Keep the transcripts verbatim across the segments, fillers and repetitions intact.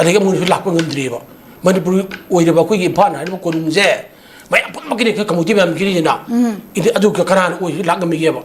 ꯑꯗꯒꯤ ꯑꯃꯨꯛꯁꯨ ꯂꯥꯛꯄ ꯉꯝꯗ꯭ꯔꯤꯑꯕ꯫ ꯃꯅꯤꯄꯨꯔ ꯑꯣꯏꯔꯤꯕ ꯑꯩꯈꯣꯏꯒꯤ ꯏꯝꯐꯥꯜ ꯍꯥꯏꯔꯤꯕ ꯀꯣꯅꯨꯡꯁꯦ ꯃꯌꯥꯝ ꯄꯨꯝꯅꯃꯛꯀꯤꯅꯦ ꯑꯩꯈꯣꯏ ꯀꯝꯃꯨꯅꯤꯇꯤ ꯃꯌꯥꯝ ꯄꯤꯔꯤꯁꯤꯅ꯫ ꯎꯝ꯫ ꯏꯗꯤ-, ꯑꯗꯨ ꯀ-, ꯀꯅꯥꯅ ꯑꯣꯏ ꯂꯥꯛ ꯉꯝꯃꯤꯒꯦꯕ?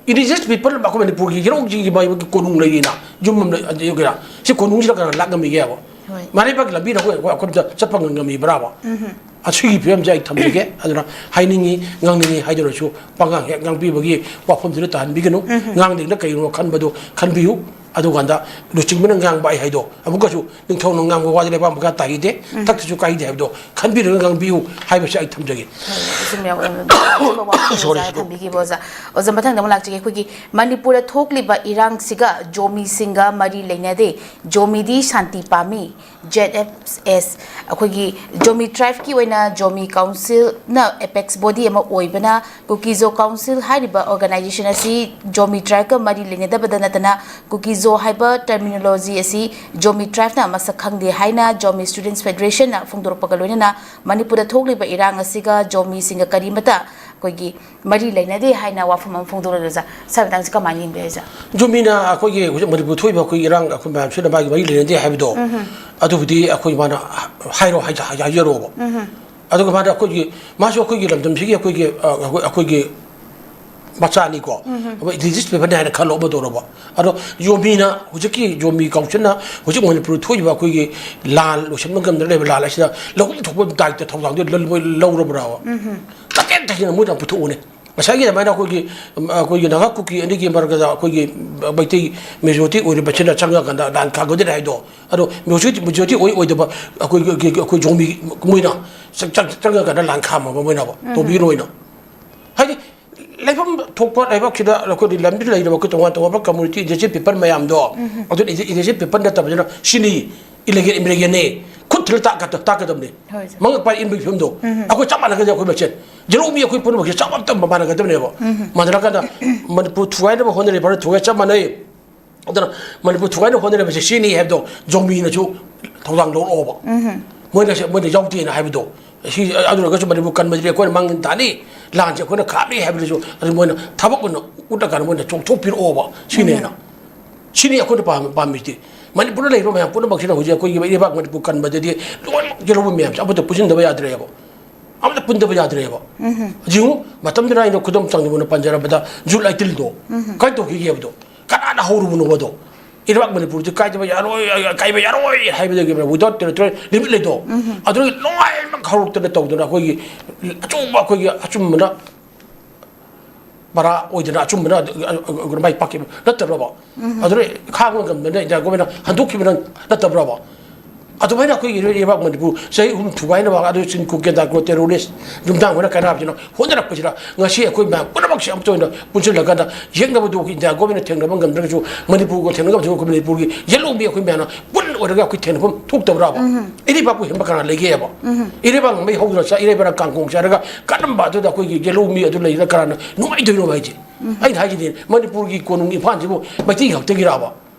Indigenous people ꯑꯩꯈꯣꯏ ꯃꯅꯤꯄꯨꯔꯒꯤ ꯍꯤꯔꯣꯛꯁꯤꯒꯤ ꯃꯥꯒꯤ ꯀꯣꯅꯨꯡ ꯂꯩꯔꯤꯅ, ꯌꯨꯝ ꯑꯃ ꯂꯩ, ꯑꯗꯨꯒꯤꯔ? ꯁꯤ ꯀꯣꯅꯨꯡꯁꯤꯗ ꯀꯅꯥ ꯂꯥꯛ ꯉꯝꯃꯤꯒꯦꯕ? ꯍꯣꯏ꯫ ꯃꯔꯩꯕꯥꯛꯀꯤ ꯂꯝꯕꯤꯗ ꯑꯩꯈꯣꯏ, ꯑꯩꯈꯣꯏ, ꯑꯩꯈꯣꯏ ꯑꯝꯇ ꯆꯠꯄ ꯉꯝ-, ꯉꯝꯃꯤꯕ꯭ꯔꯥꯕ? ꯎꯝ꯫ ꯑꯁꯤꯒꯤ ꯐꯤꯕꯝꯁꯦ ꯑꯩ ꯊꯝꯖꯒꯦ꯫ ꯑꯗꯨꯅ ꯍꯥꯏꯅꯤꯡꯉꯤ, ꯉꯥꯡꯅꯤꯡꯉꯤ ꯍꯥꯏꯗꯨꯅꯁꯨ ꯄꯉꯥꯡ ꯍꯦꯛ ꯉꯥꯡꯕꯤꯕꯒꯤ ꯋꯥꯐꯝꯗꯨꯗ ꯇꯥꯍꯟꯕꯤꯒꯅꯨ꯫ ꯎꯝ꯫ ꯉꯥꯡꯗꯦꯅ ꯀꯩꯅꯣ ꯈꯟꯕꯗꯨ ꯈꯟꯕꯤꯌꯨ꯫ ꯑꯗꯨꯀꯥꯟꯗ ꯂꯨꯆꯤꯡꯕꯅ ꯉꯥꯡꯕ ꯑꯩ ꯍꯥꯏꯗꯣ ꯑꯃꯨꯛꯀꯁꯨ ꯅꯤꯡꯊꯧꯅ ꯉꯥꯡꯕ ꯋꯥꯗꯤ ꯂꯩꯕꯥꯛ ꯃꯈꯥ ꯇꯥꯈꯤꯗꯦ, ꯎꯝ꯫ ꯊꯛꯇꯁꯨ ꯀꯥꯏꯗꯦ ꯍꯥꯏꯕꯗꯣ ꯈꯟꯕꯤꯔꯒ ꯉꯥꯡꯕꯤꯌꯨ ꯍꯥꯏꯕꯁꯦ ꯑꯩ ꯊꯝꯖꯒꯦ꯫ ꯍꯣꯏ, ꯑꯆꯨꯝꯕ ꯌꯥꯝ ꯑꯆꯨꯝꯕ ꯋꯥꯐꯝꯅꯤ Sorry, ꯑꯣꯖꯥ sorry꯫ ꯊꯝꯕꯤꯈꯤꯕ ꯑꯣꯖꯥ꯫ ꯑꯣꯖꯥ, ꯃꯊꯪꯗ ꯑꯃꯨꯛ ꯂꯥꯛꯆꯒꯦ꯫ ꯑꯩꯈꯣꯏꯒꯤ ꯃꯅꯤꯄꯨꯔꯗ ꯊꯣꯛꯂꯤꯕ ꯏꯔꯥꯡꯁꯤꯒ ꯖꯣꯃꯤꯁꯤꯡꯒ ꯃꯔꯤ ꯂꯩꯅꯗꯦ, ꯖꯣꯃꯤꯗꯤ ꯁꯥꯟꯇꯤ ꯄꯥꯝꯃꯤ, ꯖꯦꯠ ꯑꯦꯐ ꯑꯦꯁ, ꯑꯩꯈꯣꯏꯒꯤ ꯖꯣꯃꯤ ꯇ꯭ꯔꯥꯏꯕꯀꯤ ꯑꯣꯏꯅ ꯖꯣꯃꯤ ꯀꯥꯎꯟꯁꯤꯜꯅ ꯑꯦꯄꯦꯛꯁ ꯕꯣꯗꯤ ꯑꯃ ꯑꯣꯏꯕꯅ, ꯀꯨꯀꯤꯖꯣ ꯀꯥꯎꯟꯁꯤꯜ ꯍꯥꯏꯔꯤꯕ ꯑꯣꯔꯒꯅꯥꯏꯖꯦꯁꯟ ꯑꯁꯤ ꯖꯣꯃꯤ ꯇ꯭ꯔꯥꯏꯕꯀ ꯃꯔꯤ ꯂꯩꯅꯗꯕꯗ ꯅꯠꯇꯅ, ꯀꯨꯀꯤꯖꯣ ꯍꯥꯏꯕ ꯇꯔꯃꯤꯅꯣꯂꯣꯖꯤ ꯑꯁꯤ ꯖꯣꯃꯤ ꯇ꯭ꯔꯥꯏꯕꯅ ꯃꯁꯛ ꯈꯪꯗꯦ ꯍꯥꯏꯅ ꯖꯣꯃꯤ ꯁ꯭ꯇꯨꯗꯦꯟꯠꯁ ꯐꯦꯗꯔꯦꯁꯟꯅ ꯐꯣꯡꯗꯣꯔꯛꯄꯒ ꯂꯣꯏꯅꯅ ꯃꯅꯤꯄꯨꯔꯗ ꯊꯣꯛꯂꯤꯕ ꯏꯔꯥꯡ ꯑꯁꯤꯒ ꯖꯣꯃꯤꯁꯤꯡꯒ ꯀꯔꯤꯃꯠꯇ ꯑꯩꯈꯣꯏꯒꯤ ꯃꯔꯤ ꯂꯩꯅꯗꯦ ꯍꯥꯏꯅ ꯋꯥꯐꯝ ꯑꯃ ꯐꯣꯡꯗꯣꯔꯛꯂꯤ ꯑꯣꯖꯥ꯫ ꯁꯥꯏ ꯃꯇꯥꯡꯁꯤ ꯀꯃꯥꯏꯅ ꯌꯦꯡꯕꯤꯔꯤ ꯑꯣꯖꯥ? ꯖꯣꯃꯤꯅ ꯑꯩꯈꯣꯏꯒꯤ ꯍꯧꯖꯤꯛ ꯃꯅꯤꯄꯨꯔ ꯊꯣꯛꯏꯕ ꯑꯩꯈꯣꯏꯒꯤ ꯏꯔꯥꯡ ꯑꯩꯈꯣꯏ ꯃꯌꯥꯝꯁꯤꯅ ꯃꯥꯒꯤ ꯃꯔꯤ ꯂꯩꯅꯗꯦ ꯍꯥꯏꯕꯗꯣ, ꯎꯝ꯫ ꯑꯗꯨꯕꯨꯗꯤ ꯑꯩꯈꯣꯏ ꯃꯥꯅ ꯍꯥꯏꯔꯣ ꯍꯥꯏ-, ꯍꯥꯏꯖꯔꯣꯕ꯫ ꯎꯝ꯫ ꯑꯗꯨꯒ ꯃꯥꯅ ꯑꯩꯈꯣꯏꯒꯤ, ꯃꯥꯁꯨ ꯑꯩꯈꯣꯏꯒꯤ ꯂꯝꯗꯝꯁꯤꯒꯤ ꯑꯩꯈꯣꯏꯒꯤ, ꯑ, ꯑꯩꯈꯣꯏ, ꯑꯩꯈꯣꯏꯒꯤ ꯃꯆꯥꯅꯤꯀꯣ꯫ ꯎꯝ꯫ ꯑꯩꯈꯣꯏ ꯏꯟꯗꯤꯖꯤꯅꯁ ꯄꯤꯄꯜꯅꯤ ꯍꯥꯏꯅ ꯈꯜꯂꯣ ꯑꯃ ꯇꯧꯔꯕ꯫ ꯑꯗꯣ ꯖꯣꯃꯤꯅ ꯍꯧꯖꯤꯛꯀꯤ ꯖꯣꯃꯤ ꯀꯥꯎꯟꯁꯤꯜꯅ ꯍꯧꯖꯤꯛ ꯃꯅꯤꯄꯨꯔ ꯊꯣꯛꯏꯕ ꯑꯩꯈꯣꯏꯒꯤ ꯂꯥꯟ ꯂꯣꯏꯁꯤꯟꯕ ꯉꯝꯗꯅ ꯂꯩꯕ ꯂꯥꯟ ꯑꯁꯤꯗ ꯂꯧꯐꯝ ꯊꯣꯛꯄ ꯗꯥꯏꯇ ꯊꯧꯗꯥꯡꯗꯨ ꯂ-, ꯃꯣꯏ ꯂꯧꯔꯕ꯭ꯔꯥꯕ? ꯎꯝ꯫ ꯇꯈꯦꯟ ꯇꯈꯦꯟꯅ ꯃꯣꯏꯅ ꯄꯨꯊꯣꯛꯎꯅꯦ꯫ ꯉꯁꯥꯏꯒꯤ ꯑꯗꯨꯃꯥꯏꯅ ꯑꯩꯈꯣꯏꯒꯤ, ꯑꯩꯈꯣꯏꯒꯤ ꯅꯥꯒꯥ ꯀꯨꯀꯤ ꯑꯅꯤꯒꯤ ꯃꯔꯛꯇ ꯑꯩꯈꯣꯏꯒꯤ ꯃꯩꯇꯩ ꯃꯦꯖꯣꯔꯤꯇꯤ ꯑꯣꯏꯔꯤꯕꯁꯤꯅ ꯆꯪꯉꯀꯥꯟꯗ ꯂꯥꯟ ꯈꯥꯝꯒꯗꯣꯏꯅꯤ ꯍꯥꯏꯗꯣ, ꯑꯗꯣ ꯃꯦꯖꯣꯔꯤꯇꯤ, ꯃꯦꯖꯣꯔꯤꯇꯤ ꯑꯣꯏ-, ꯑꯣꯏꯗꯕ ꯑꯩꯈꯣꯏꯒꯤ, ꯑꯩꯈꯣꯏ ꯖꯣꯃꯤ ꯃꯣꯏꯅ ꯆꯪ-, ꯆꯪ-, ꯆꯪꯉꯀꯥꯟꯗ ꯂꯥꯟ ꯈꯥꯝꯃꯕ ꯃꯣꯏꯅ ꯎꯝ꯫ ꯇꯧꯕꯤꯔꯣꯏꯅ꯫ ꯍꯥꯏꯗꯤ ꯂꯩꯐꯝ ꯊꯣꯛꯄ ꯂꯩꯕꯥꯛꯁꯤꯗ ꯑꯩꯈꯣꯏꯒꯤ ꯂꯝꯗ ꯂꯩꯔꯤꯕ ꯑꯩꯈꯣꯏ ꯇꯣꯉꯥꯟ ꯇꯣꯉꯥꯟꯕ ꯀꯝꯃꯨꯅꯤꯇꯤ, ꯏꯟꯗꯤꯖꯤꯅꯁ ꯄꯤꯄꯜ ꯃꯌꯥꯝꯗꯣ, ꯎꯝ꯫ ꯑꯗꯨ ꯏꯟꯗꯤ-, ꯏꯟꯗꯤꯖꯤꯅꯁ ꯄꯤꯄꯜ ꯅꯠꯇꯕꯁꯤꯅ ꯁꯤꯅꯤ, ꯏꯂꯤꯒꯦꯜ ꯏꯃꯤꯒ꯭ꯔꯦꯟꯅꯦ, ꯈꯨꯠ ꯊꯤꯜꯂ ꯇꯥꯛꯀ-, ꯇꯥꯛꯀꯗꯕꯅꯦ꯫ ꯍꯣꯏ, ꯁꯥꯔ꯫ ꯃꯉꯛ ꯄꯥꯏ ꯏꯟꯕꯒꯤ ꯐꯤꯕꯝꯗꯣ꯫ ꯎꯝ꯫ ꯑꯩꯈꯣꯏ ꯆꯞ ꯃꯥꯟꯅꯒꯗꯕ ꯑꯩꯈꯣꯏ ꯃꯁꯦꯟ꯫ ꯖꯦꯔꯣ ꯃꯤ ꯑꯩꯈꯣꯏ ꯄꯨꯝꯅꯃꯛꯁꯦ ꯆꯞ ꯃꯥꯟꯅꯒꯗꯕꯅꯦꯕ꯫ ꯎꯝ꯫ ꯃꯥꯟꯅꯔꯀꯥꯟꯗ ꯃꯅꯤꯄꯨꯔ ꯊꯨꯒꯥꯏꯅꯕ ꯍꯣꯠꯅꯔꯤꯕ ꯊꯨꯒꯥꯏ ꯆꯞ ꯃꯥꯟꯅꯩ꯫ ꯑꯗꯨꯅ ꯃꯅꯤꯄꯨꯔ ꯊꯨꯒꯥꯏꯅꯕ ꯍꯣꯠꯅꯔꯤꯕꯁꯦ ꯁꯤꯅꯤ ꯍꯥꯏꯕꯗꯣ ꯖꯣꯃꯤꯅꯁꯨ ꯊꯧꯗꯥꯡ ꯂꯧꯔꯛꯑꯣꯕ꯫ ꯎꯝ꯫ ꯃꯣꯏꯅ ꯁꯦ-, ꯃꯣꯏꯅ ꯌꯥꯎꯗꯦꯅ ꯍꯥꯏꯕꯗꯣ꯫ ꯁꯤ, ꯑꯗꯨ ꯑꯣꯏꯔꯒꯁꯨ ꯃꯅꯤꯄꯨꯔ ꯀꯟꯕꯁꯤꯗꯤ ꯑꯩꯈꯣꯏꯅ ꯃꯥꯡ ꯊꯥꯅꯤ, ꯂꯥꯟꯁꯦ ꯑꯩꯈꯣꯏꯅ ꯈꯥꯝꯅꯤ ꯍꯥꯏꯕꯗꯨꯁꯨ ꯑꯗꯨ ꯃꯣꯏꯅ ꯊꯕꯛ ꯑꯣꯏꯅ ꯎꯠꯂꯀꯥꯟꯗ ꯃꯣꯏꯅ ꯆꯣꯡꯊꯣꯛꯄꯤꯔꯛꯑꯣꯕ꯫ ꯁꯤꯅꯦꯅ꯫ ꯎꯝ꯫ ꯁꯤꯅꯤ ꯑꯩꯈꯣꯏꯅ ꯄꯥꯝ-, ꯄꯥꯝꯃꯤꯁꯤꯗꯤ꯫ ꯃꯅꯤꯄꯨꯔꯗ ꯂꯩꯔꯤꯕ ꯃꯌꯥꯝ ꯄꯨꯝꯅꯃꯛꯁꯤꯅ ꯍꯧꯖꯤꯛ ꯑꯩꯈꯣꯏꯒꯤ ꯏꯔꯩꯕꯥꯛ ꯃꯅꯤꯄꯨꯔ ꯀꯟꯕꯗꯗꯤ ꯂꯣꯏꯅꯃꯛ ꯌꯦꯜꯍꯧꯕ ꯃꯌꯥꯝꯁꯦ ꯑꯃꯠꯇ ꯄꯨꯟꯁꯤꯟꯗꯕ ꯌꯥꯗ꯭ꯔꯦꯕ꯫ ꯑꯃꯠꯇ ꯄꯨꯟꯗꯕ ꯌꯥꯗ꯭ꯔꯦꯕ꯫ ꯌꯦꯡꯉꯨ, ꯃꯇꯝꯗꯨꯗ ꯑꯩꯅ ꯈꯨꯗꯝ ꯆꯥꯡꯗꯝ ꯑꯣꯏꯅ ꯄꯟꯖꯔꯕꯗ, ꯖꯨꯠ ꯂꯩꯇꯤꯜꯗꯣ ꯀꯥꯏ ꯇꯧꯈꯤꯒꯦ ꯍꯥꯏꯕꯗꯣ, ꯀꯅꯥꯅ ꯍꯧꯔꯨꯕꯅꯣ ꯑꯗꯣ? ꯏꯔꯩꯕꯥꯛ ꯃꯅꯤꯄꯨꯔꯁꯤ ꯀꯥꯏꯕ ꯌꯥꯔꯣꯏ, ꯀꯥꯏꯕ ꯌꯥꯔꯣꯏ ꯍꯥꯏꯕꯗꯒꯤ without territorial limit ꯂꯩꯗꯣ, ꯑꯗꯨꯗꯒꯤ ꯂꯣꯏꯅꯃꯛ ꯍꯧꯔꯛꯇꯅ ꯇꯧꯗꯅ ꯑꯩꯈꯣꯏꯒꯤ ꯑꯆꯨꯝꯕ, ꯑꯩꯈꯣꯏꯒꯤ ꯑꯆꯨꯝꯕꯅ ꯄꯔꯥ ꯑꯣꯏꯗꯅ ꯑꯆꯨꯝꯕꯅ ꯑꯗꯨ, ꯑ, ꯑ, ꯑ, ꯃꯥꯏ ꯄꯥꯛꯈꯤꯕ ꯅꯠꯇꯕ꯭ꯔꯕ? ꯑꯗꯨꯅ ꯈꯥꯡꯕ ꯉꯝꯗꯅ ꯏꯟꯗꯤꯌꯥ ꯒꯣꯔꯃꯦꯟꯅ ꯍꯟꯗꯣꯛꯈꯤꯕ ꯅꯠꯇꯕ꯭ꯔꯕ? ꯑꯗꯨꯃꯥꯏꯅ ꯑꯩꯈꯣꯏꯒꯤ ꯏꯔꯩ-, ꯏꯔꯩꯕꯥꯛ ꯃꯅꯤꯄꯨꯔ ꯆꯍꯤ ꯑꯍꯨꯝ ꯊꯨꯒꯥꯏꯅꯕ, ꯑꯗꯨ ꯆꯤꯟ ꯀꯨꯀꯦꯟꯗ ꯑꯦꯒ꯭ꯔꯣ ꯇꯦꯔꯣꯔꯤꯁ ꯅꯨꯡꯗꯥꯡ ꯑꯣꯏꯅ ꯀꯥꯏꯅꯕꯁꯤꯅ ꯍꯣꯠꯅꯔꯛꯄꯁꯤꯗ ꯉꯁꯤ ꯑꯩꯈꯣꯏ ꯃꯌꯥꯝ ꯄꯨꯝꯅꯃꯛꯁꯦ ꯑꯃꯠꯇ ꯑꯣꯏꯅ ꯄꯨꯟꯁꯤꯜꯂꯀꯥꯟꯗ ꯌꯦꯛꯅꯕꯗꯨ ꯏꯟꯗꯤꯌꯥ ꯒꯣꯔꯃꯦꯟꯅ ꯊꯦꯡꯅꯕ ꯉꯝꯗ꯭ꯔꯒꯁꯨ, ꯃꯅꯤꯄꯨꯔꯒ ꯊꯦꯡꯅꯕ ꯉꯝꯗ꯭ꯔꯒꯁꯨ, ꯑꯩꯈꯣꯏ ꯃꯅꯤꯄꯨꯔꯒꯤ ꯌꯦꯜꯍꯧꯃꯤ ꯑꯩꯈꯣꯏ ꯃꯌꯥꯝꯅ ꯄꯨꯟ ꯑꯣꯏꯔꯒ ꯑꯩꯈꯣꯏ ꯊꯦꯡꯅꯐꯝ ꯊꯣꯛꯇꯕ꯭ꯔꯥꯕ? ꯏꯔꯩꯕꯥꯛꯄꯨ ꯍꯦꯟꯕ ꯀꯅꯥ ꯂꯩꯒꯦꯕ? ꯏꯔꯩꯕꯥꯛ ꯃꯩ ꯍꯧꯗꯨꯅ ꯆꯥ-, ꯏꯔꯩꯕꯥꯛꯅ ꯀꯥꯡꯈꯣꯡ ꯆꯥꯔꯒ ꯀꯔꯝꯕ ꯑꯗꯨꯗ ꯑꯩꯈꯣꯏꯒꯤ ꯌꯦꯜꯍꯧꯃꯤ ꯑꯗꯨ ꯂꯩꯗꯅ ꯀꯅꯥꯅ ꯅꯨꯡꯉꯥꯏꯗꯣꯏꯅꯣꯕ ꯍꯥꯏꯁꯦ? ꯑꯩꯅ ꯍꯥꯏꯁꯤꯗꯤ ꯃꯅꯤꯄꯨꯔꯒꯤ ꯀꯣꯅꯨꯡ ꯏꯝꯐꯥꯜꯁꯤꯕꯨ ꯃꯩꯇꯩ ꯈꯛꯇꯒꯤꯔꯥꯕ?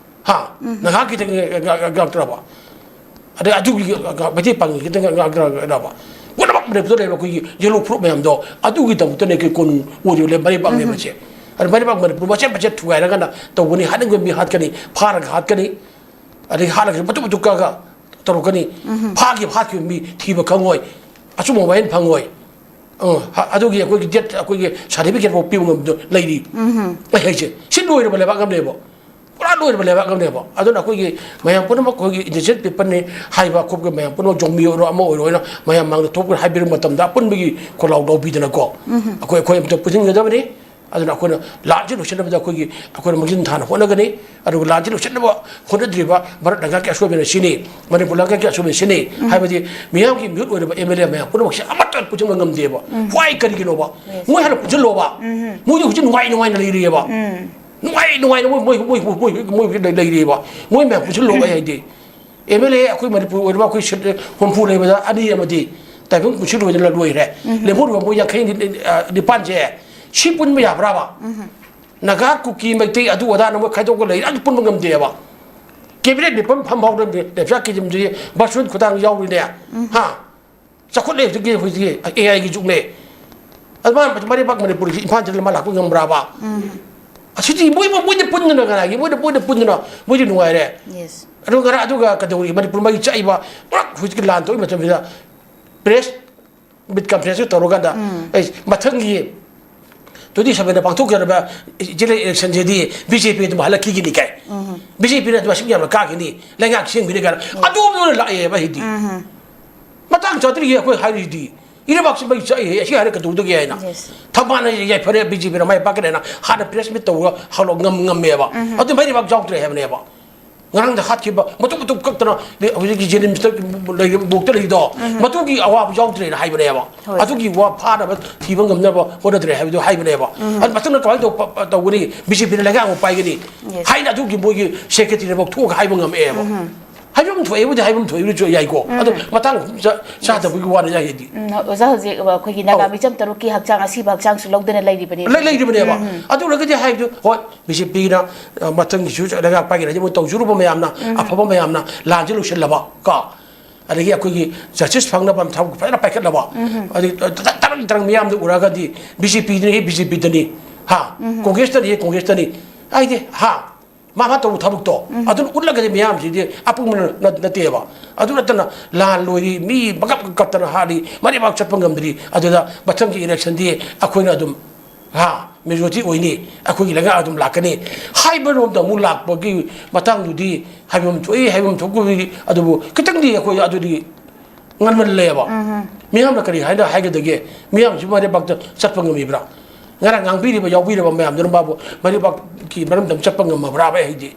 ꯍꯥ? ꯅꯥꯒꯥ ꯈꯤꯇꯪ ꯉꯥꯛꯇ꯭ꯔꯕ? ꯑꯗꯩ ꯑꯗꯨꯒꯤ ꯃꯩꯇꯩ ꯄꯥꯉꯜ ꯈꯤꯇꯪ ꯉꯥꯛꯇ꯭ꯔꯕ? ꯄꯨꯝꯅꯃꯛ ꯃꯅꯤꯄꯨꯔꯗ ꯂꯩꯕ ꯑꯩꯈꯣꯏꯒꯤ ꯌꯦꯜꯂꯣ ꯐꯨꯔꯨꯞ ꯃꯌꯥꯝꯗꯣ ꯑꯗꯨꯒꯤꯗꯃꯛꯇꯅꯦ ꯑꯩꯈꯣꯏ ꯀꯣꯅꯨꯡ ꯑꯣꯏꯔꯤꯕ ꯂꯩ-, ꯃꯔꯩꯕꯥꯛ ꯂꯩꯕꯁꯦ꯫ ꯑꯗ ꯃꯔꯩꯕꯥꯛ ꯃꯅꯤꯄꯨꯔ ꯃꯆꯦꯠ ꯃꯆꯦꯠ ꯊꯨꯒꯥꯏꯔꯀꯥꯟꯗ ꯇꯧꯒꯅꯤ, ꯍꯥꯠꯅꯤꯡꯕ ꯃꯤ ꯍꯥꯠꯀꯅꯤ, ꯐꯥꯔꯒ ꯍꯥꯠꯀꯅꯤ, ꯑꯗꯩ ꯍꯥꯠꯂꯒꯁꯨ ꯃꯇꯨꯡ ꯃꯇꯨꯡ ꯀꯛꯑꯒ ꯇꯧꯔꯛꯀꯅꯤ꯫ ꯐꯥꯈꯤꯕ ꯍꯥꯠꯈꯤꯕ ꯃꯤ ꯊꯤꯕ ꯈꯪꯉꯣꯏ꯫ ꯑꯆꯨꯝꯕ ꯋꯥꯌꯦꯜ ꯐꯪꯉꯣꯏ꯫ ꯑ, ꯍ-, ꯑꯗꯨꯒꯤ ꯑꯩꯈꯣꯏꯒꯤ ꯗꯦꯠ, ꯑꯩꯈꯣꯏꯒꯤ ꯁꯥꯔꯇꯤꯐꯤꯀꯦꯠ ꯐꯥꯎ ꯄꯤꯕ ꯉꯝꯗ ꯂꯩꯔꯤ꯫ ꯑꯩ ꯍꯥꯏꯁꯦ, ꯁꯤ ꯂꯣꯏꯔꯕ ꯂꯩꯕꯥꯛ ꯑꯃꯅꯦꯕ, ꯄꯨꯔꯥ ꯂꯣꯏꯔꯕ ꯂꯩꯕꯥꯛ ꯑꯃꯅꯦꯕ꯫ ꯑꯗꯨꯅ ꯑꯩꯈꯣꯏꯒꯤ ꯃꯌꯥꯝ ꯄꯨꯝꯅꯃꯛ ꯑꯩꯈꯣꯏꯒꯤ ꯏꯟꯗꯤꯖꯤꯅꯁ ꯄꯤꯄꯜꯅꯤ ꯍꯥꯏꯕ ꯈꯣꯠꯄ ꯃꯌꯥꯝ ꯄꯨꯝꯅꯃꯛ, ꯖꯣꯃꯤ ꯑꯣꯏꯔꯣ ꯑꯃ ꯑꯣꯏꯔꯣ ꯍꯥꯏꯅ ꯃꯌꯥꯝ ꯃꯥꯡꯗ ꯊꯣꯛꯄ ꯍꯥꯏꯕꯤꯔꯕ ꯃꯇꯝꯗ ꯑꯄꯨꯟꯕꯒꯤ ꯈꯣꯜꯂꯥꯎ ꯂꯧꯕꯤꯗꯅꯀꯣ, ꯑꯩꯈꯣꯏ, ꯑꯩꯈꯣꯏ ꯑꯝꯇ ꯄꯨꯟꯁꯤꯟꯒꯗꯕꯅꯤ꯫ ꯑꯗꯨꯅ ꯑꯩꯈꯣꯏꯅ ꯂꯥꯟꯁꯤ ꯂꯣꯏꯁꯤꯟꯅꯕꯗ ꯑꯩꯈꯣꯏꯒꯤ, ꯑꯩꯈꯣꯏꯅ ꯃꯥꯡꯖꯤꯟ ꯊꯥꯅ ꯍꯣꯠꯅꯒꯅꯤ꯫ ꯑꯗꯨꯒ ꯂꯥꯟꯁꯤ ꯂꯣꯏꯁꯤꯟꯅꯕ ꯍꯣꯠꯅꯗ꯭ꯔꯤꯕ ꯚꯥꯔꯠ ꯂꯩꯉꯥꯛꯀꯤ ꯑꯁꯣꯏꯕꯅ ꯁꯤꯅꯤ, ꯃꯅꯤꯄꯨꯔ ꯂꯩꯉꯥꯛꯀꯤ ꯑꯁꯣꯏꯕꯅ ꯁꯤꯅꯤ ꯍꯥꯏꯕꯗꯤ ꯃꯤꯌꯥꯝꯒꯤ ꯃꯤꯍꯨꯠ ꯑꯣꯏꯔꯕ ꯑꯦꯝ ꯑꯦꯜ ꯑꯦ ꯃꯌꯥꯝ ꯄꯨꯝꯅꯃꯛꯁꯦ ꯑꯃꯠꯇ ꯄꯨꯟꯁꯤꯟꯕ ꯉꯝꯗꯦꯕ꯫ Why? ꯀꯔꯤꯒꯤꯅꯣꯕ? ꯃꯣꯏ ꯍꯥꯟꯅ ꯄꯨꯟꯁꯤꯜꯂꯣꯕ꯫ ꯃꯣꯏꯗꯤ ꯍꯧꯖꯤꯛ ꯅꯨꯡꯉꯥꯏ ꯅꯨꯡꯉꯥꯏꯅ ꯂꯩꯔꯤꯑꯕ꯫ ꯅꯨꯡꯉꯥꯏ ꯅꯨꯡꯉꯥꯏꯅ ꯃꯣꯏ, ꯃꯣꯏ, ꯃꯣꯏ, ꯃꯣꯏ, ꯃꯣꯏ, ꯃꯣꯏ ꯂꯩ-, ꯂꯩꯔꯤꯑꯕ꯫ ꯃꯣꯏ ꯃꯌꯥꯝ ꯄꯨꯟꯁꯤꯜꯂꯣꯕ ꯑꯩ ꯍꯥꯏꯗꯤ꯫ ꯑꯦꯝ ꯑꯦꯜ ꯑꯦ ꯑꯩꯈꯣꯏ ꯃꯅꯤꯄꯨꯔ ꯑꯣꯏꯔꯤꯕ ꯑꯩꯈꯣꯏ ꯁꯤꯠ ꯍꯨꯝꯐꯨ ꯂꯩꯕꯗ ꯑꯅꯤ ꯑꯃꯗꯤ ꯇꯥꯏꯕꯪ ꯄꯨꯟꯁꯤꯜ ꯑꯣꯏꯗꯅ ꯂꯣꯏꯔꯦ꯫ ꯂꯦꯝꯍꯧꯔꯤꯕ ꯃꯣꯏ ꯌꯥꯡꯈꯩ ꯅꯤ-, ꯑ, ꯅꯤꯄꯥꯟꯁꯦ ꯁꯤ ꯄꯨꯟꯕ ꯌꯥꯕ꯭ꯔꯥꯕ? ꯅꯥꯒꯥ, ꯀꯨꯀꯤ, ꯃꯩꯇꯩ, ꯑꯗꯨ ꯑꯗꯥꯅ ꯃꯣꯏ ꯈꯥꯏꯗꯣꯛꯑꯒ ꯂꯩ, ꯑꯗꯨ ꯄꯨꯟꯕ ꯉꯝꯗꯦꯕ꯫ ꯀꯦꯕꯤꯅꯦꯠ ꯃꯤꯐꯝ ꯐꯝ ꯐꯥꯎꯗ ꯂꯦꯞꯆꯥ ꯀꯤꯖꯝꯗꯨꯗꯤ ꯚꯔꯆꯨꯋꯦꯜ ꯈꯨꯊꯥꯡ ꯌꯥꯎꯔꯤꯅꯦ꯫ ꯍꯥ? ꯆꯥꯎꯈꯠꯂꯦ ꯍꯧꯖꯤꯛꯀꯤ, ꯍꯧꯖꯤꯛꯀꯤ ꯑꯦ ꯑꯥꯏꯒꯤ ꯖꯨꯒꯅꯦ꯫ ꯑꯗꯨ ꯃꯥ ꯃꯔꯩꯕꯥꯛ ꯃꯅꯤꯄꯨꯔꯒꯤ ꯏꯝꯐꯥꯜꯁꯤꯗ ꯃꯥ ꯂꯥꯛꯄ ꯉꯝꯕ꯭ꯔꯥꯕ? ꯑꯁꯤꯗꯤ ꯃꯣꯏ ꯃꯣꯏꯗꯤ ꯄꯨꯟꯗꯅ ꯀꯅꯥꯒꯤ ꯃꯣꯏꯗ ꯃꯣꯏꯗ ꯄꯨꯟꯗꯅ ꯃꯣꯏꯗꯤ ꯅꯨꯡꯉꯥꯏꯔꯦ꯫ Yes. ꯑꯗꯨ ꯉꯔꯥꯡ ꯑꯗꯨꯒ ꯀꯩꯗꯧꯔꯤ ꯃꯅꯤꯄꯨꯔ ꯃꯩ ꯆꯥꯛꯏꯕ ꯄꯨꯔꯥ ꯍꯧꯖꯤꯛꯀꯤ ꯂꯥꯟ ꯊꯣꯛꯏ ꯃꯇꯝꯁꯤꯗ press meet conference ꯇꯧꯔꯀꯥꯟꯗ ꯑꯩ ꯃꯊꯪꯒꯤ twenty seven ꯗ ꯄꯥꯡꯊꯣꯛꯀꯗꯕ general election ꯁꯤꯗꯤ B J P ꯑꯗꯨꯝ ꯍꯜꯂꯛꯈꯤꯒꯅꯤ ꯀꯥꯏ꯫ B J P ꯅ ꯑꯗꯨꯝ ꯃꯁꯤꯡ ꯌꯥꯝꯅ ꯀꯥꯈꯤꯅꯤ, ꯂꯩꯉꯥꯛ ꯁꯦꯝꯈꯤꯅꯤ ꯀꯥꯏꯅ ꯑꯗꯨꯝ ꯂꯥꯛꯑꯦꯕ ꯍꯥꯏꯗꯤ꯫ ꯃꯇꯥꯡ ꯆꯥꯗ꯭ꯔꯤꯌꯦ ꯑꯩꯈꯣꯏ ꯍꯥꯏꯔꯤꯗꯤ꯫ ꯏꯔꯩꯕꯥꯛꯁꯤ ꯃꯩ ꯆꯥꯛꯏꯍꯦ, ꯑꯁꯤ ꯍꯥꯏꯔ ꯀꯩꯗꯧꯗꯒꯦ ꯍꯥꯏꯅ꯫ Yes. ꯊꯝꯕꯥꯜꯅ ꯌꯥꯏꯐꯔꯦ, B J P ꯅ ꯃꯥꯏ ꯄꯥꯛꯀꯅꯤ ꯍꯥꯏꯅ ꯍꯥꯟꯅ press meet ꯇꯧꯔꯒ ꯍꯧꯔꯛ ꯉꯝ-, ꯉꯝꯃꯦꯕ꯫ ꯑꯗꯨ ꯃꯩ ꯂꯩꯕꯥꯛ ꯌꯥꯎꯗ꯭ꯔꯦ ꯍꯥꯏꯕꯅꯦꯕ꯫ ꯉꯔꯥꯡꯗ ꯍꯥꯠꯈꯤꯕ ꯃꯇꯨꯝ ꯃꯇꯨꯝ ꯀꯛꯇꯅ ꯍꯧꯖꯤꯛꯀꯤ ꯖꯦꯅꯤꯝꯁꯇ ꯂꯩꯔꯤꯕ ꯕꯣꯛꯇ ꯂꯩꯔꯤꯗꯣ, ꯃꯗꯨꯒꯤ ꯑꯋꯥꯕ ꯌꯥꯎꯗ꯭ꯔꯦꯅ ꯍꯥꯏꯕꯅꯦꯕ꯫ ꯍꯣꯏ꯫ ꯑꯗꯨꯒꯤ ꯋꯥ ꯐꯥꯅꯕ ꯊꯤꯕ ꯉꯝꯅꯕ ꯍꯣꯠꯅꯗ꯭ꯔꯦ ꯍꯥꯏꯕꯗꯨ ꯍꯥꯏꯕꯅꯦꯕ꯫ ꯑꯗꯨ ꯃꯊꯪꯗ ꯀꯃꯥꯏꯅ ꯇꯧ-, ꯇꯧꯒꯅꯤ? B J P ꯅ ꯂꯩꯉꯥꯛ ꯑꯃꯨꯛ ꯄꯥꯏꯒꯅꯤ Yes. ꯍꯥꯏꯅ ꯑꯗꯨꯒꯤ ꯃꯣꯏꯒꯤ secretary ꯐꯥꯎ ꯊꯣꯛꯑꯒ ꯍꯥꯏꯕ ꯉꯝꯃꯛꯑꯦꯕ꯫ ꯍꯥꯏꯐꯝ ꯊꯣꯛꯑꯦꯕꯨꯗꯤ ꯍꯥꯏꯐꯝ ꯊꯣꯛꯏꯕꯁꯨ ꯌꯥꯏꯀꯣ꯫ ꯑꯗꯣ ꯃꯇꯥꯡ ꯆꯥ-, ꯆꯥꯗꯕꯒꯤ ꯋꯥꯅꯤ ꯍꯥꯏꯗꯤ꯫ ꯎꯝ, ꯑꯣꯖꯥ ꯍꯧꯖꯤꯛ ꯑꯩꯈꯣꯏꯒꯤ ꯅꯥꯒꯥ ꯑꯧ꯫ ꯃꯤꯆꯝ ꯇꯔꯨꯛꯀꯤ ꯍꯛꯆꯥꯡ ꯑꯁꯤꯕ ꯍꯛꯆꯥꯡꯁꯨ ꯂꯧꯗꯨꯅ ꯂꯩꯔꯤꯕꯅꯤ꯫ ꯂꯩ-, ꯂꯩꯔꯤꯕꯅꯦꯕ꯫ ꯑꯗꯨ ꯑꯣꯏꯔꯒꯗꯤ ꯍꯥꯏꯕꯗꯨ ꯍꯣꯏ, B J P ꯅ, ꯑ, ꯃꯊꯪꯒꯤꯁꯨ ꯂꯩꯉꯥꯛ ꯄꯥꯏꯒꯅꯤ ꯍꯥꯏꯗꯤ ꯃꯣꯏ ꯇꯧꯖꯔꯨꯕ ꯃꯌꯥꯝꯅ, ꯑꯐꯕ ꯃꯌꯥꯝꯅ ꯂꯥꯟꯁꯤ ꯂꯣꯏꯁꯤꯜꯂꯕ ꯀꯣ, ꯑꯗꯒꯤ ꯑꯩꯈꯣꯏꯒꯤ justice ꯐꯪꯅꯕ ꯊꯕꯛ ꯐꯖꯅ ꯄꯥꯏꯈꯠꯂꯕ, ꯑꯗꯒꯤ ꯇꯔꯪ ꯇꯔꯪ ꯃꯤꯌꯥꯝꯗ ꯎꯔꯒꯗꯤ B J P ꯗꯅꯤ, B J P ꯗꯅꯤ, ꯍꯥ, Congress ꯇꯅꯤ, Congress ꯇꯅꯤ ꯍꯥꯏꯗꯤ, ꯍꯥ, ꯃꯥ ꯃꯥ ꯇꯧꯕ ꯊꯕꯛꯇꯣ ꯑꯗꯨꯅ ꯎꯠꯂꯒꯗꯤ ꯃꯤꯌꯥꯝꯁꯤꯗꯤ ꯑꯄꯨꯝꯕꯅ ꯅꯠ-, ꯅꯠꯇꯦꯕ꯫ ꯑꯗꯨ ꯅꯠꯇꯅ ꯂꯥꯟ ꯂꯣꯏꯔꯤ, ꯃꯤ ꯃꯀꯞ ꯀꯞꯇꯅ ꯍꯥꯠꯂꯤ, ꯃꯔꯩꯕꯥꯛ ꯆꯠꯄ ꯉꯝꯗ꯭ꯔꯤ, ꯑꯗꯨꯗ ꯃꯊꯪꯒꯤ election ꯗꯤ ꯑꯩꯈꯣꯏꯅ ꯑꯗꯨꯝ, ꯍꯥ, majority ꯑꯣꯏꯅꯤ, ꯑꯩꯈꯣꯏꯒꯤ ꯂꯩꯉꯥꯛ ꯑꯗꯨꯝ ꯂꯥꯛꯀꯅꯤ ꯍꯥꯏꯕꯔꯣꯝꯗ ꯑꯃꯨꯛ ꯂꯥꯛꯄꯒꯤ ꯃꯇꯥꯡꯗꯨꯗꯤ ꯍꯥꯏꯐꯝ ꯊꯣꯛꯏ, ꯍꯥꯏꯐꯝ ꯊꯣꯛꯄꯕꯨꯗꯤ, ꯑꯗꯨꯕꯨ ꯈꯤꯇꯪꯗꯤ ꯑꯩꯈꯣꯏ ꯑꯗꯨꯗꯤ ꯉꯟꯃꯜꯂꯦꯕ꯫ ꯃꯤꯌꯥꯝꯅ ꯀꯔꯤ ꯍꯥꯏꯅ ꯍꯥꯏꯒꯗꯒꯦ? ꯃꯤꯌꯥꯝꯁꯤ ꯃꯔꯩꯕꯥꯛꯇ ꯆꯠꯄ ꯉꯝꯃꯤꯕ꯭ꯔꯥ? ꯉꯔꯥꯡ ꯉꯥꯡꯕꯤꯔꯤꯕ, ꯌꯥꯎꯕꯤꯔꯕ ꯃꯌꯥꯝꯗꯨꯅ ꯃꯥꯕꯨ ꯃꯔꯩꯕꯥꯛꯀꯤ ꯃꯔꯝꯗ ꯑꯃ ꯆꯠꯄ ꯉꯝꯃꯕ꯭ꯔꯥꯕ? ꯑꯩ ꯍꯥꯏꯗꯤ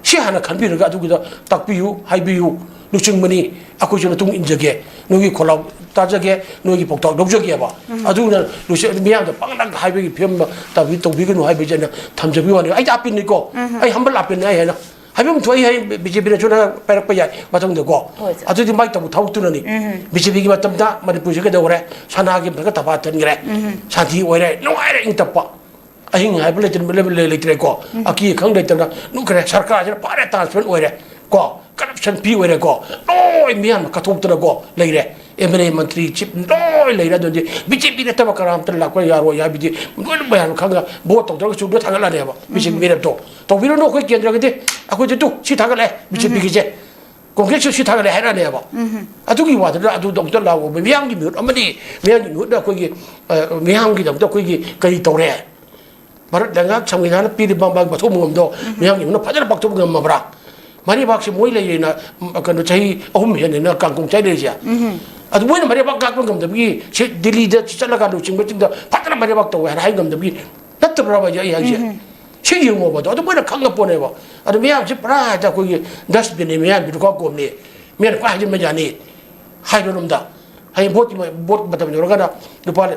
ꯁꯤ ꯍꯥꯟꯅ ꯈꯟꯕꯤꯔꯒ ꯑꯗꯨꯒꯤꯗ ꯇꯥꯛꯄꯤꯌꯨ, ꯍꯥꯏꯕꯤꯌꯨ, ꯂꯨꯆꯤꯡꯕꯅꯤ, ꯑꯩꯈꯣꯏꯁꯨ ꯃꯇꯨꯡ ꯏꯟꯖꯒꯦ, ꯅꯣꯏꯒꯤ ꯈꯣꯜꯂꯥꯎ ꯇꯥꯖꯒꯦ, ꯅꯣꯏꯒꯤ ꯄꯥꯎꯇꯥꯛ ꯂꯧꯖꯒꯦꯕ꯫ ꯑꯗꯨꯅ ꯂꯨꯆꯤꯡ-, ꯃꯤꯌꯥꯝꯗ ꯄꯪꯂꯪ ꯍꯥꯏꯕꯒꯤ ꯐꯤꯕꯝ ꯇꯧꯕꯤ-, ꯇꯧꯕꯤꯒꯅꯨ ꯍꯥꯏꯕꯁꯦ ꯑꯩꯅ ꯊꯝꯖꯕꯒꯤ ꯋꯥꯅꯤ꯫ ꯑꯩꯗꯤ ꯑꯄꯤꯟꯅꯤꯀꯣ, ꯑꯩ humble ꯑꯄꯤꯟꯅꯤ, ꯑꯩ ꯍꯥꯏꯅ ꯍꯥꯏꯐꯝ ꯊꯣꯛꯏ ꯍꯥꯏ, B J P ꯅꯁꯨ ꯅꯪ ꯄꯥꯏꯔꯛꯄ ꯌꯥꯏ ꯃꯊꯪꯗꯀꯣ꯫ ꯍꯣꯏ, sir. ꯑꯗꯨꯗꯤ ꯃꯥꯏ ꯇꯧꯕ ꯊꯕꯛꯇꯨꯅꯅꯤ꯫ B J P ꯒꯤ ꯃꯇꯝꯗ ꯃꯅꯤꯄꯨꯔꯁꯦ ꯀꯩꯗꯧꯈ꯭ꯔꯦ? ꯁꯅꯥꯒꯤ ꯃꯊꯛꯇ ꯊꯕꯥ ꯊꯟꯈ꯭ꯔꯦ꯫ ꯁꯥꯟꯇꯤ ꯑꯣꯏꯔꯦ, ꯅꯨꯡꯉꯥꯏꯔꯦ, ꯏꯪ ꯇꯞꯄ꯫ ꯑꯍꯤꯡ ꯍꯥꯏꯕ ꯂꯩꯇ꯭ꯔꯦ, ꯂꯩ-, ꯂꯩ-, ꯂꯩꯇ꯭ꯔꯦꯀꯣ꯫ ꯑꯀꯤ ꯑꯈꯪ ꯂꯩꯇꯅ ꯅꯨꯡꯈ꯭ꯔꯦ꯫ ꯁꯔꯀꯥꯔꯁꯤꯅ ꯐꯔꯦ, transparent ꯑꯣꯏꯔꯦ ꯀꯣ, corruption free ꯑꯣꯏꯔꯦꯀꯣ꯫ ꯂꯣꯏ ꯃꯤꯌꯥꯝꯅ ꯀꯠꯊꯣꯛꯇꯅꯀꯣ ꯂꯩꯔꯦ꯫ M L A, Mantri, chief ꯂꯣꯏ ꯂꯣꯏ ꯂꯩꯔꯦ꯫ ꯑꯗꯨꯗꯤ ꯕꯤ ꯖꯦ ꯄꯤ ꯅꯠꯇꯕ ꯀꯅꯥꯝꯇ ꯂꯥꯛꯄ ꯌꯥꯔꯣꯏ ꯍꯥꯏꯕꯗꯤ ꯂꯣꯏꯅ ꯃꯌꯥꯝ ꯈꯪꯉ ꯚꯣꯠ ꯇꯧꯗ꯭ꯔꯒꯁꯨ ꯂꯣꯏ ꯊꯥꯒꯠꯂꯅꯦꯕ꯫ ꯕꯤ ꯖꯦ ꯄꯤ ꯃꯤꯔꯦꯞꯇꯣ ꯇꯧꯕꯤꯔꯨꯅꯨ꯫ ꯑꯩꯈꯣꯏ ꯀꯦꯟꯗ꯭ꯔꯒꯤꯗꯤ ꯑꯩꯈꯣꯏꯗꯤ ꯇꯨ ꯁꯤ ꯊꯥꯒꯠꯂꯦ ꯕꯤ ꯖꯦ ꯄꯤꯒꯤꯁꯦ, ꯀꯣꯡꯒ꯭ꯔꯦꯁꯁꯨ ꯁꯤ ꯊꯥꯒꯠꯂꯦ ꯍꯥꯏꯔꯛꯑꯅꯦꯕ꯫ ꯑꯗꯨꯒꯤ ꯋꯥꯗꯨꯗ ꯑꯗꯨꯗꯃꯛꯇ ꯂꯥꯎꯕ ꯃꯤꯌꯥꯝꯒꯤ ꯃꯤꯍꯨꯠ ꯑꯃꯗꯤ ꯃꯤꯌꯥꯝꯒꯤ ꯃꯤꯍꯨꯠꯅ ꯑꯩꯈꯣꯏꯒꯤ, ꯑ, ꯃꯤꯌꯥꯝꯒꯤꯗꯃꯛꯇ ꯑꯩꯈꯣꯏꯒꯤ ꯀꯔꯤ ꯇꯧꯔꯦ? ꯚꯥꯔꯠ ꯂꯩꯉꯥꯛ ꯁꯪꯕꯤꯙꯥꯟꯅ ꯄꯤꯔꯤꯕ ꯃꯥꯒꯤ ꯃꯊꯧ ꯃꯉꯝꯗꯣ ꯃꯤꯌꯥꯝꯒꯤ ꯃꯤꯍꯨꯠꯅ ꯐꯖꯅ ꯄꯥꯡꯊꯣꯛꯄ ꯉꯝꯃꯕ꯭ꯔꯥ? ꯃꯔꯩꯕꯥꯛꯁꯦ ꯃꯣꯏ ꯂꯩꯔꯦꯅ, ꯎꯝ, ꯀꯩꯅꯣ, ꯆꯍꯤ ꯑꯍꯨꯝ ꯍꯦꯟꯅ ꯀꯥꯡꯀꯣꯡ ꯆꯥꯏ ꯂꯩꯔꯤꯁꯦ꯫ ꯑꯗꯨ ꯃꯣꯏꯅ ꯃꯔꯩꯕꯥꯛ ꯀꯥꯛꯄ ꯉꯝꯗꯕꯒꯤ ꯁꯤ ꯗꯤꯜꯂꯤꯗ ꯆꯠꯂꯒ ꯂꯨꯆꯤꯡꯕꯁꯤꯡꯗ ꯐꯖꯅ ꯃꯔꯩꯕꯥꯛ ꯇꯧꯋꯦ ꯍꯥꯏꯅ ꯍꯥꯏ ꯉꯝꯗꯕꯒꯤ ꯅꯠꯇꯕ꯭ꯔꯕ ꯑꯩ ꯍꯥꯏꯁꯦ? ꯁꯤ ꯌꯦꯡꯉꯣꯕ ꯑꯗꯣ, ꯑꯗꯨ ꯃꯣꯏꯅ ꯈꯪꯉ ꯄꯣꯠꯅꯦꯕ꯫ ꯑꯗꯨ ꯃꯌꯥꯝꯁꯦ ꯄꯨꯔꯥ ꯍꯦꯛꯇ ꯑꯩꯈꯣꯏꯒꯤ dustbin ꯅꯤ, ꯃꯌꯥꯝ ꯕꯤꯔꯨꯈꯥ ꯀꯣꯝꯅꯤ, ꯃꯤꯅ ꯄꯨꯔꯥ ꯍꯥꯏꯖꯤꯟꯕ ꯌꯥꯅꯤ ꯍꯥꯏꯕꯔꯣꯝꯗ꯫ ꯍꯌꯦꯡ ꯚꯣꯠꯀꯤ ꯃ-, ꯚꯣꯠ ꯃꯇꯝ ꯌꯧꯔꯒꯅ ꯂꯨꯄꯥ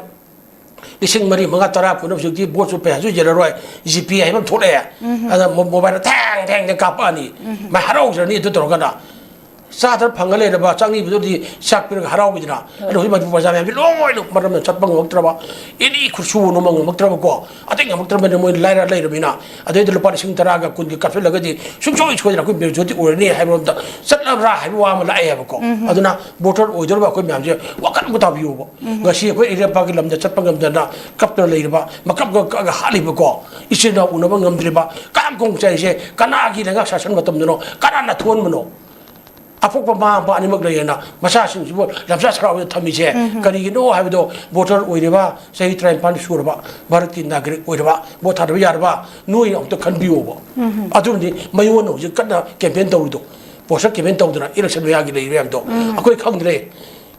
ꯂꯤꯁꯤꯡ ꯃꯔꯤ, ꯃꯉꯥ, ꯇꯔꯥ ꯄꯨꯅꯕ ꯍꯧꯖꯤꯛꯇꯤ ꯚꯣꯠꯁꯨ ꯄꯩꯁꯥꯁꯨ ꯌꯦꯜꯂꯔꯣꯏ, ꯖꯤ ꯄꯦ ꯍꯥꯏꯕ ꯑꯃ ꯊꯣꯛꯂꯛꯑꯦ꯫ ꯑꯗ ꯃꯣ-, ꯃꯣꯕꯥꯏꯜꯗ ꯊꯦꯡ ꯊꯦꯡ ꯊꯦꯡ ꯀꯥꯞꯄꯛꯑꯅꯤ꯫ ꯃꯥꯏ ꯍꯔꯥꯎꯖꯔꯅꯤ ꯑꯗꯨ ꯇꯧꯔꯒꯅ꯫ ꯆꯥꯗꯅ ꯐꯪꯉ ꯂꯩꯔꯕ ꯆꯥꯛꯅꯤꯕꯗꯨꯗꯤ ꯆꯥꯛ ꯄꯤꯔꯒ ꯍꯔꯥꯎꯕꯤꯗꯅ꯫ ꯑꯗꯣ ꯍꯧꯖꯤꯛ ꯃꯅꯤꯄꯨꯔ ꯄ꯭ꯔꯖꯥ ꯃꯌꯥꯝꯁꯤ ꯂꯣꯏꯅ ꯃꯔꯝꯗ ꯆꯠꯄ ꯉꯝꯃꯛꯇ꯭ꯔꯕ, ꯑꯦꯅꯤ ꯈꯨꯠꯁꯨ ꯅꯣꯝꯕ ꯉꯝꯃꯛꯇ꯭ꯔꯕꯀꯣ, ꯑꯇꯩ ꯉꯝꯃꯛꯇ꯭ꯔꯕꯅꯤꯅ ꯃꯣꯏ ꯂꯥꯏꯔ ꯂꯩꯔꯕꯅꯤꯅ꯫ ꯑꯗꯩꯗ ꯂꯨꯄꯥ ꯂꯤꯁꯤꯡ ꯇꯔꯥꯒ ꯀꯨꯟꯒꯤ ꯀꯥꯞꯁꯤꯜꯂꯒꯗꯤ ꯁꯨꯡꯁꯣꯏ ꯁꯣꯏꯗꯅ ꯑꯩꯈꯣꯏ ꯃꯦꯖꯣꯔꯤꯇꯤ ꯑꯣꯏꯔꯅꯤ ꯍꯥꯏꯕ ꯑꯝꯇ ꯆꯠꯂꯕ꯭ꯔꯥ ꯍꯥꯏꯕ ꯋꯥ ꯑꯃ ꯂꯥꯛꯑꯦꯕꯀꯣ꯫ ꯑꯗꯨꯅ ꯚꯣꯇꯔ ꯑꯣꯏꯗꯧꯔꯤꯕ ꯑꯩꯈꯣꯏ ꯃꯌꯥꯝꯁꯦ ꯋꯥꯈꯜ ꯑꯃ ꯇꯥꯕꯤꯌꯣꯕ꯫ ꯉꯁꯤ ꯑꯩꯈꯣꯏ ꯏꯔꯩꯄꯥꯛꯀꯤ ꯂꯝꯗ ꯆꯠꯄ ꯉꯝꯗꯅ ꯀꯞꯇꯅ ꯂꯩꯔꯤꯕ, ꯃꯀꯞꯀ ꯀꯛꯑꯒ ꯍꯥꯠꯂꯤꯕꯀꯣ ꯏꯆꯤꯜ ꯏꯅꯥꯎ ꯎꯅꯕ ꯉꯝꯗ꯭ꯔꯤꯕ, ꯀꯥꯡ ꯀꯣꯡ ꯆꯥꯏꯁꯦ ꯀꯅꯥꯒꯤ ꯂꯩꯉꯥꯛ ꯁꯥꯁꯟ ꯃꯇꯝꯗꯅꯣ? ꯀꯅꯥꯅ ꯊꯣꯛꯍꯟꯕꯅꯣ? ꯑꯄꯣꯛꯄ ꯃꯃꯥ ꯃꯄꯥ ꯑꯅꯤꯃꯛ ꯂꯩꯌꯦꯅ ꯃꯆꯥꯁꯤꯡꯁꯤꯕꯨ ꯂꯝꯁꯥ ꯁꯔꯥꯎꯗ ꯊꯝꯃꯤꯁꯦ ꯀꯔꯤꯒꯤꯅꯣ ꯍꯥꯏꯕꯗꯣ ꯚꯣꯇꯔ ꯑꯣꯏꯔꯤꯕ, ꯆꯍꯤ ꯇꯔꯥꯅꯤꯄꯥꯟ ꯁꯨꯔꯕ ꯚꯥꯔꯠꯀꯤ ꯅꯥꯒꯔꯤꯛ ꯑꯣꯏꯔꯕ, ꯚꯣꯠ ꯊꯥꯗꯕ ꯌꯥꯔꯕ ꯅꯣꯏ ꯑꯃꯨꯛꯇ ꯈꯟꯕꯤꯌꯣꯕ꯫ ꯑꯗꯨꯅꯗꯤ ꯃꯌꯣꯟꯅ ꯍꯧꯖꯤꯛ ꯀꯟꯅ ꯀꯦꯝꯄꯦꯟ ꯇꯧꯔꯤꯗꯣ, ꯄꯣꯁꯇꯔ ꯀꯦꯝꯄꯦꯟ ꯇꯧꯗꯅ ꯏꯂꯦꯛꯁꯟ ꯃꯌꯥꯒꯤ ꯂꯩꯔꯤꯕ ꯃꯌꯥꯝꯗꯣ꯫ ꯑꯩꯈꯣꯏ ꯈꯪꯗ꯭ꯔꯦ꯫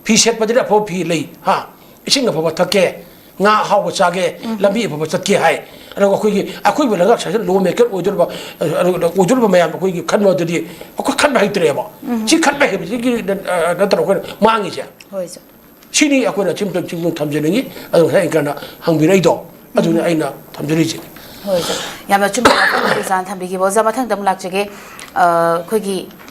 ꯐꯤ ꯁꯦꯠꯄꯗꯗꯤ ꯑꯐꯕ ꯐꯤ ꯂꯩ, ꯍꯥ? ꯏꯁꯤꯡ ꯑꯐꯕ ꯊꯛꯀꯦ, ꯉꯥ ꯑꯍꯥꯎꯕ ꯆꯥꯒꯦ, ꯂꯝꯕꯤ ꯑꯐꯕ ꯆꯠꯀꯦ ꯍꯥꯏ꯫ ꯑꯗꯨꯒ ꯑꯩꯈꯣꯏꯒꯤ, ꯑꯩꯈꯣꯏꯕꯨ ꯂꯩꯉꯥꯛ ꯁꯥꯁꯟ ꯂꯣ ꯃꯦꯀꯔ ꯑꯣꯏꯗꯣꯔꯤꯕ, ꯑ, ꯑ, ꯑꯣꯏꯗꯣꯔꯤꯕ ꯃꯌꯥꯝ ꯑꯩꯈꯣꯏꯒꯤ ꯈꯟꯕꯗꯗꯤ ꯑꯩꯈꯣꯏ ꯈꯟꯕ ꯍꯩꯇ꯭ꯔꯦꯕ꯫ ꯁꯤ ꯈꯟꯕ ꯍꯩꯕꯁꯤꯒꯤ, ꯑ, ꯅꯠꯇ꯭ꯔꯣ ꯑꯩꯈꯣꯏꯅ ꯃꯥꯡꯉꯤꯁꯦ? ꯍꯣꯏ, ꯁꯥꯔ꯫ ꯁꯤꯅꯤ ꯑꯩꯈꯣꯏꯅ ꯁꯤꯝꯇꯪ ꯊꯝꯖꯅꯤꯡꯉꯤ꯫ ꯑꯗꯨ ꯉꯁꯥꯏ ꯑꯪꯀꯔꯅ ꯍꯪꯕꯤꯔꯛꯏꯗꯣ, ꯑꯗꯨꯅꯤ ꯑꯩꯅ ꯊꯝꯖꯔꯤꯁꯦ꯫ ꯍꯣꯏ, ꯁꯥꯔ꯫ ꯌꯥꯝꯅ ꯑꯆꯨꯝꯕ ꯋꯥꯐꯝ ꯑꯣꯖꯥꯅ ꯊꯝꯕꯤꯈꯤꯕ꯫ ꯑꯣꯖꯥ, ꯃꯊꯪꯗ ꯑꯃꯨꯛ ꯂꯥꯛꯆꯒꯦ꯫ ꯑ, ꯑꯩꯈꯣꯏꯒꯤ